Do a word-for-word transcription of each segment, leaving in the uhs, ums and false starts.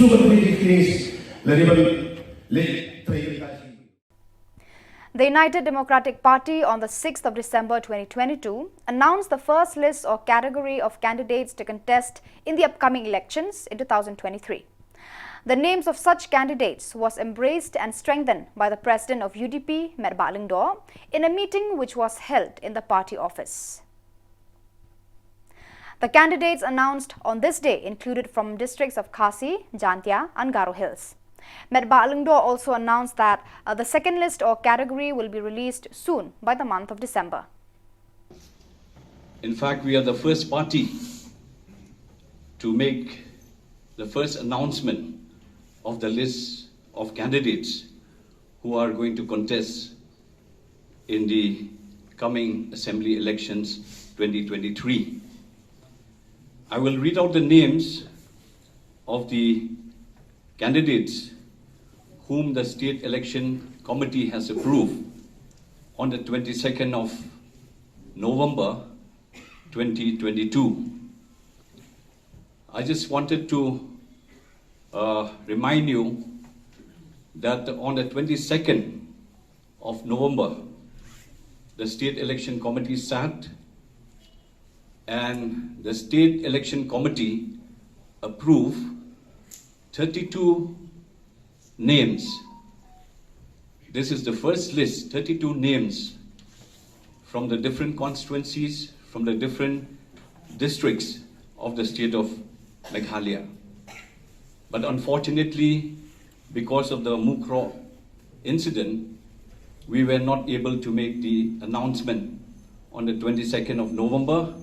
shu ban pynleit ïa ki case lane ban leit trei ïa ka. The United Democratic Party on the sixth of December twenty twenty-two announced the first list or category of candidates to contest in the upcoming elections in two thousand twenty-three. The names of such candidates was embraced and strengthened by the president of U D P, Metbah Lyngdoh, in a meeting which was held in the party office. The candidates announced on this day included from districts of Khasi, Jaintia and Garo Hills. Metbah Lyngdoh also announced that, uh, the second list or category will be released soon by the month of December. In fact, we are the first party to make the first announcement of the list of candidates who are going to contest in the coming assembly elections twenty twenty-three. I will read out the names of the candidates whom the State Election Committee has approved on the twenty-second of November twenty twenty-two. I just wanted to uh, remind you that on the twenty-second of November, the State Election Committee sat and the State Election Committee approved thirty-two names. This is the first list, thirty-two names from the different constituencies, from the different districts of the state of Meghalaya. But unfortunately, because of the Mukroh incident, we were not able to make the announcement on the twenty-second of November,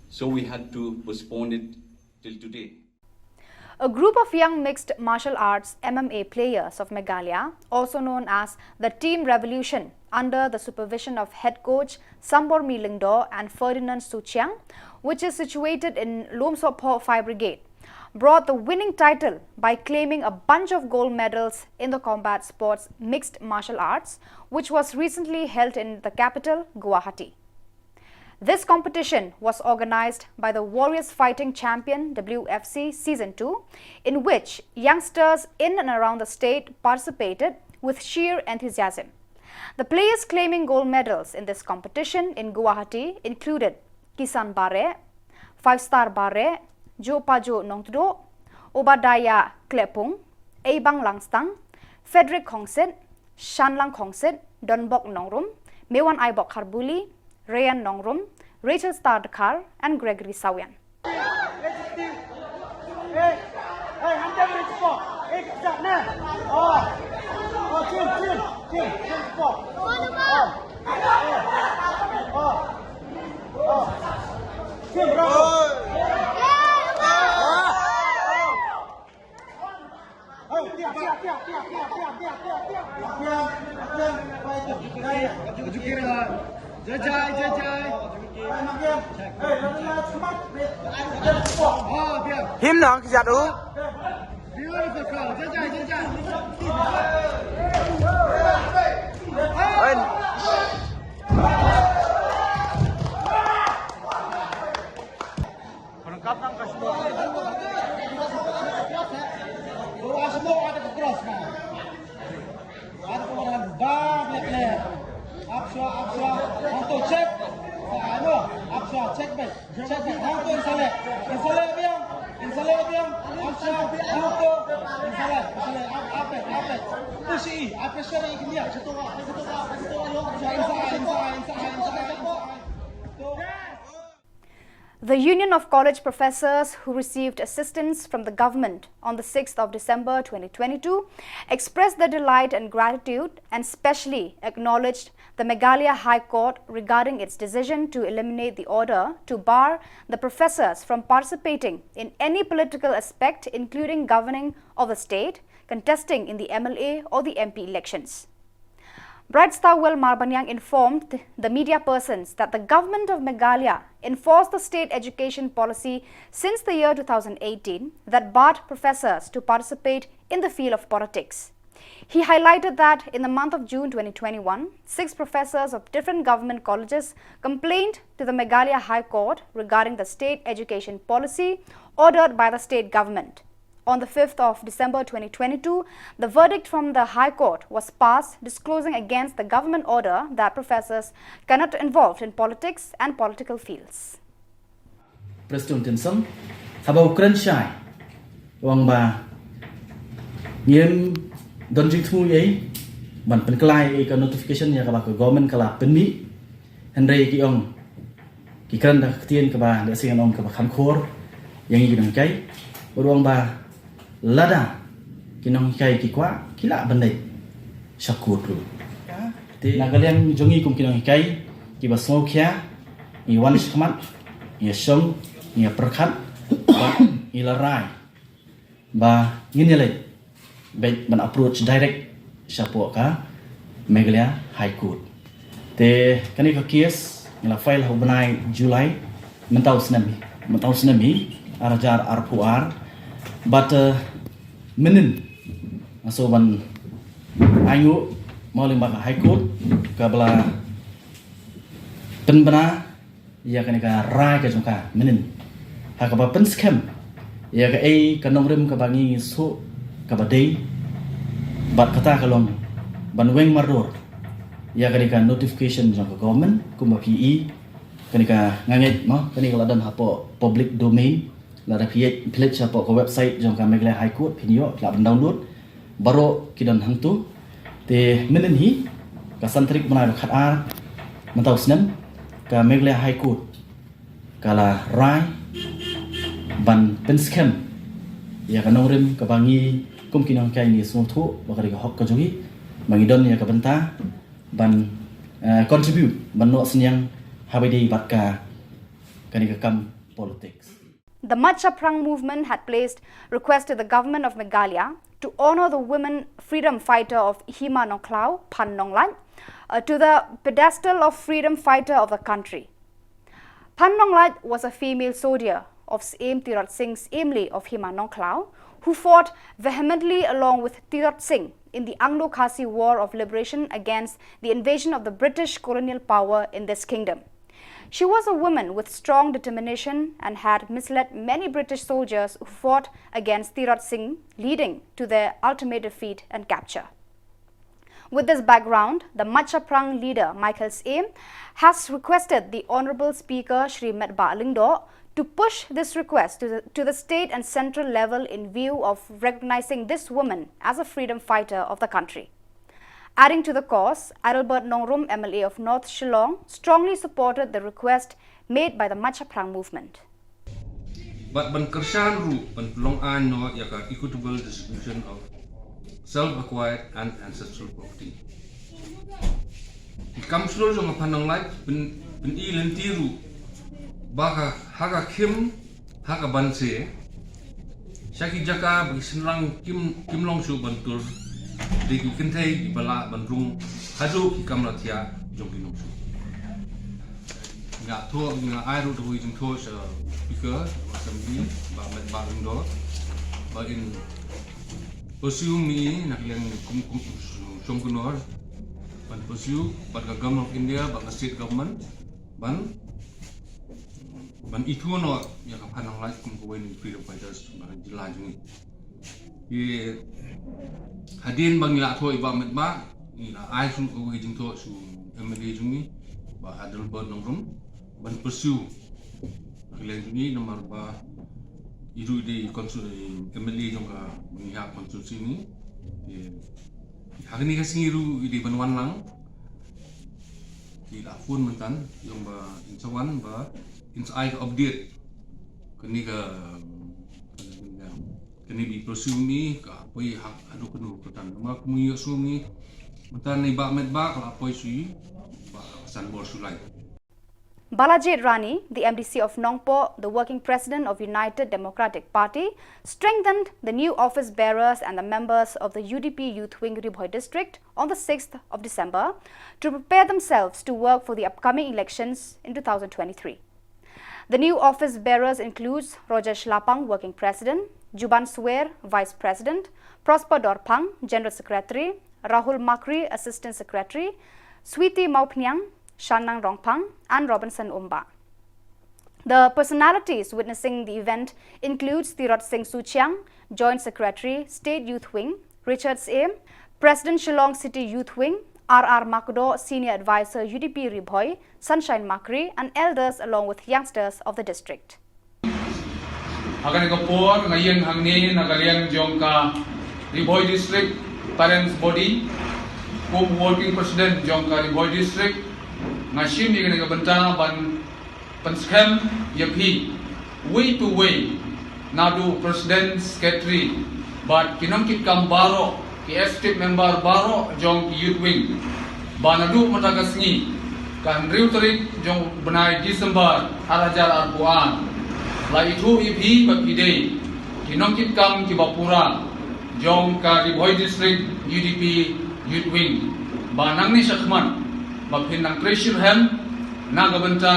so we had to postpone it till today. A group of young mixed martial arts M M A players of Meghalaya, also known as the Team Revolution, under the supervision of head coach Sambormi Lyngdoh and Ferdinand Suchiang, which is situated in Lumsopho Fire Brigade, brought the winning title by claiming a bunch of gold medals in the combat sports mixed martial arts, which was recently held in the capital, Guwahati. This competition was organized by the Warriors Fighting Champion W F C Season two, in which youngsters in and around the state participated with sheer enthusiasm. The players claiming gold medals in this competition in Guwahati included Kisan Bareh, Five Star Bareh, Joe Pajo Nongtdoh, Obadiah Klepung, Eibang Langstang, Frederick Khongsit, Shanlang Khongsit, Donbok Nongrum, Mewan Aibok Kharbuli, Rayan Nongrum, Rachel Star Dkhar, and Gregory Sawian. Him nang ki jadu. The Union of College Professors, who received assistance from the government on the sixth of December twenty twenty-two, expressed their delight and gratitude and specially acknowledged the Meghalaya High Court regarding its decision to eliminate the order to bar the professors from participating in any political aspect, including governing of the state, contesting in the M L A or the M P elections. Bright Star Well Marbaniang informed the media persons that the government of Meghalaya enforced the state education policy since the year two thousand eighteen that barred professors to participate in the field of politics. He highlighted that in the month of June twenty twenty-one, six professors of different government colleges complained to the Meghalaya High Court regarding the state education policy ordered by the state government. On the fifth of December twenty twenty-two, the verdict from the High Court was passed disclosing against the government order that professors cannot involved in politics and political fields. Prestone Tynsong, haba u kren shai u ong ba ngim don jingthmu ei ban pynkylla ei ka notification ïa kaba ka government ka la pynmih. Hynrei ki ong ki kren da ka ktien kaba da sing ong kaba kham khor ïa ngi ki nonghikai. U ong ba lada ki nonghikai ki kwah ki lah ban leit sha court ruh. Te na ka liang jong ngi kum ki nonghikai kiba sngewkhia Ngi wan shakhmat, ngi shong, ngi pyrkhat, ba ngi la rai ba ngin ïaleit beit ban approach direct shapoh ka Meghalaya High Court. Te kane ka case ngi la file ha u bnai July mynta u snem hi, mynta u snem hi, ar hajar arphew ar. Bad mynnin nga sngew ban ainguh mo lyngba ka High Court kaba la pynbna ïa kane ka rai ka jong ka mynnin ha kaba pynskhem ïa kaei ka nongrim kaba ngi shu kaba dei. Bad kata ka long ban weng mardor ïa kane ka notification jong ka government kumba phi i. Kane ka nga ngeit mo, kane ka la don hapoh public domain. Lada phi ïeit phi leit shapoh ka website jong ka Meghalaya High Court phin ïoh, phi lah ban download. Baroh ki don hangto. Te mynnin hi ka san tarik bnai ba khatar mynta u snem ka Meghalaya High Court ka la rai ban pynskhem ïa ka nongrim kaba ngi kum ki nonghikai ngi sngewthuh ba ka dei ka hok ka jong ngi ba ngi don ïa ka bynta ban, eh, contribute ban noh synñiang haba ïadei bad ka, kane ka kam politics. The Machaphrang movement had placed request to the government of Meghalaya to honor the women freedom fighter of Hima Nongkhlaw, Phan Nonglait, uh, to the pedestal of freedom fighter of the country. Phan Nonglait was a female soldier of Syiem Tirot Sing Syiem Leh of Hima Nongkhlaw, who fought vehemently along with Tirot Sing in the Anglo-Khasi War of Liberation against the invasion of the British colonial power in this kingdom. She was a woman with strong determination and had misled many British soldiers who fought against Tirot Sing, leading to their ultimate defeat and capture. With this background, the Machaphrang leader Michael Syiem has requested the Honorable Speaker Shri Metbah Lyngdoh to push this request to the, to the state and central level in view of recognizing this woman as a freedom fighter of the country. Adding to the cause, Adelbert Nongrum, M L A of North Shillong, strongly supported the request made by the Machaphrang movement. Bad ban kyrshan ruh ban pynlong aiñ noh ïa ka equitable distribution of self acquired and ancestral property. Ki kam shlur jong ka Phan Nonglait pyn, pyni lynti ruh ba ka ha ka khim ha ka banse sha ki jaka ba ki shynrang kim, kim long shuh ban tur, dei ki kynthei kiba lah ban rung haduh ki kamra thiah jong ki nongshun. Nga thoh, nga ai ruh da kawei jingthoh sha Speaker of Assembly, Bah Metbah Lyngdoh, ba in pursue mi na ka liang kum, kum, shong kunor, ban pursue bad ka Government of India bad ka State Government ban, ban ithuh noh ïa ka Phan Nonglait kum kawei na ki freedom fighters na ka jylla jong ngi. Ki hadien ba ngi la thoh ïa i Bah Metbah, ngi la ai shuh kawei ka jingthoh sha u M L A jong ngi, Bah Adelbert Nongrum, ban pursue na ka liang jong ngi namar ba i ruh i dei i consul, i M L A jong ka Mawhynñiewhap constituency ni. Te ha kane ka sngi ruh i dei ban wan lang. Ki la phone mynta, ïa ba in sa wan ba in sa ai ka update. Kane ka, kane ka, kane ba i pursue mi ka poi ha, haduh kano katan. Namar kum ngi ïohsngew ngi mynta i Bah Metbah ka la poi sha i Bah Sanbor Shullai. Balajied Rani, the M D C of Nongpoh, the working president of United Democratic Party, strengthened the new office bearers and the members of the U D P Youth Wing Ri Bhoi District on the sixth of December to prepare themselves to work for the upcoming elections in two thousand twenty-three. The new office bearers includes Roger Shlapang, Working President, Juban Swer, Vice President, Prosper Dorphang, General Secretary, Rahul Makri, Assistant Secretary, Sweety Mawphniang, Shanang Rongphang, and Robinson Umbah. The personalities witnessing the event includes Tirot Sing Suchiang, Joint Secretary, State Youth Wing, Richard Syiem, President, Shillong City Youth Wing, R R Makdoh, Senior Advisor, U D P Ri Bhoi, Sunshine Makri, and elders along with youngsters of the district. Ha kane ka por nga ïeng hangne na ka liang jong ka Ri Bhoi District Parents Body kum Working President jong ka Ri Bhoi District. Nga shim ïa kane ka bynta ban pynskhem ïa phi uwei pa uwei, naduh President, Secretary bad ki nongkitkam baroh, ki Executive Member baroh jong ki Youth Wing, ba naduh mynta ka sngi Ka hynriew tarik jong u bnai December ar hajar arphew ar. La ithuh ïa phi ba phi dei ki nongkitkam kiba pura jong ka Ri Bhoi District U D P Youth Wing. Ba nangne shakhmat ba phin nang trei shitrhem na ka bynta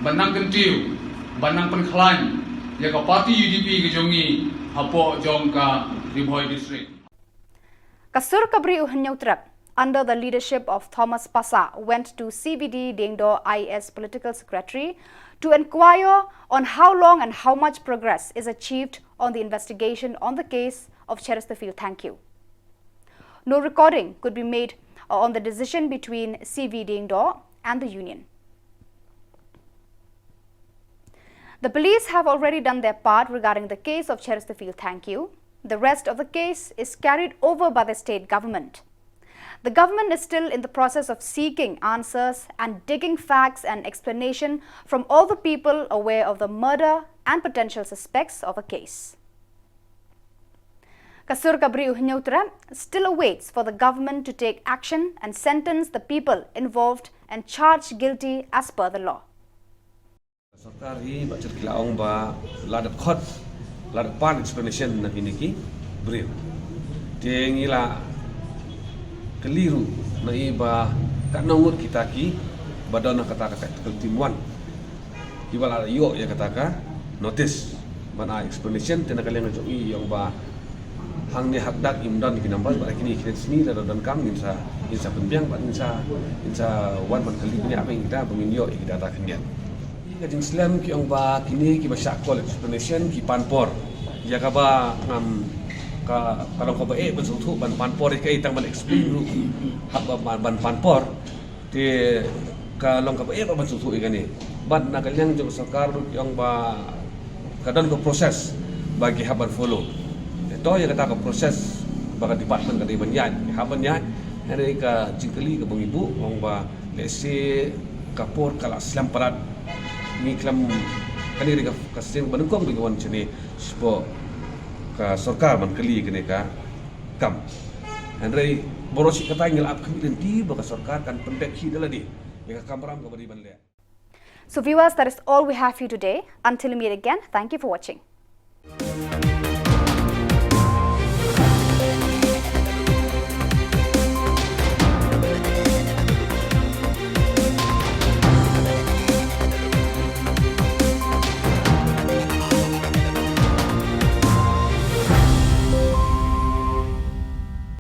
ba nang kyntiew, ba nang pynkhlaiñ ïa ka party U D P ka jong ngi hapoh jong ka Ri Bhoi District. Ka Sur Ka Bri U Hynñiewtrep, under the leadership of Thomas Passah, went to C V D Diengdoh, I A S Political Secretary, to inquire on how long and how much progress is achieved on the investigation on the case of Chesterfield Thangkhiew. No recording could be made on the decision between C V Diengdoh and the union. The police have already done their part regarding the case of Chesterfield Thangkhiew. The rest of the case is carried over by the state government. The government is still in the process of seeking answers and digging facts and explanation from all the people aware of the murder and potential suspects of a case. Ka Sur Ka Bri U Hynñiewtrep still awaits for the government to take action and sentence the people involved and charged guilty as per the law. Sorkar hi ba chit ki la ong ba la dep khot, la dep pan explanation na kine ki briew. Te ngi la kylli ruh na i ba katno ngut kita kiba don ha kata ka tactical team one. Kiba la ïoh ïa kata ka notice ban ai explanation, te na ka liang jong i ong ba hangne ha kdar im don ki numbers, bad kine ki sngi lada donkam ngin sa, ngin sa pynbiang bad ngin sa, ngin sa wan ban kylli kine, haba ngin da ba ngin ïoh ïa ki data khyndiat. Ka jingslem ki ong ba kine kiba shah call explanation ki pan por. Ïa kaba ngam, ka, ka long kaba eh ban sngewthuh ban pan por ïa kaei, tang ban explain ruh hap ban, ban pan por. Te ka long kaba eh ban sngewthuh ïa kane. Bad na ka liang jong ka sorkar ruh ki ong ba ka don ka process ba ki hap ban follow. Te to ïa kata ka process ba ka department ka dei ban ïaid, ki hap ban ïaid. Hynrei ka jingkylli kaba ngi buh ong ba lehse ka por ka la slem palat. Ngi khlem, kane ka dei ka, ka sien ba nyngkong ba ngi wan shane shapoh ka sorkar ban kylli kane ka kam. Hynrei baroh shi katta ngi la ap khmih lynti ba ka sorkar kan pynbeit hi da lade ïa ka kamram kaba dei ban leh. So viewers, that is all we have for you today. Until we meet again, thank you for watching.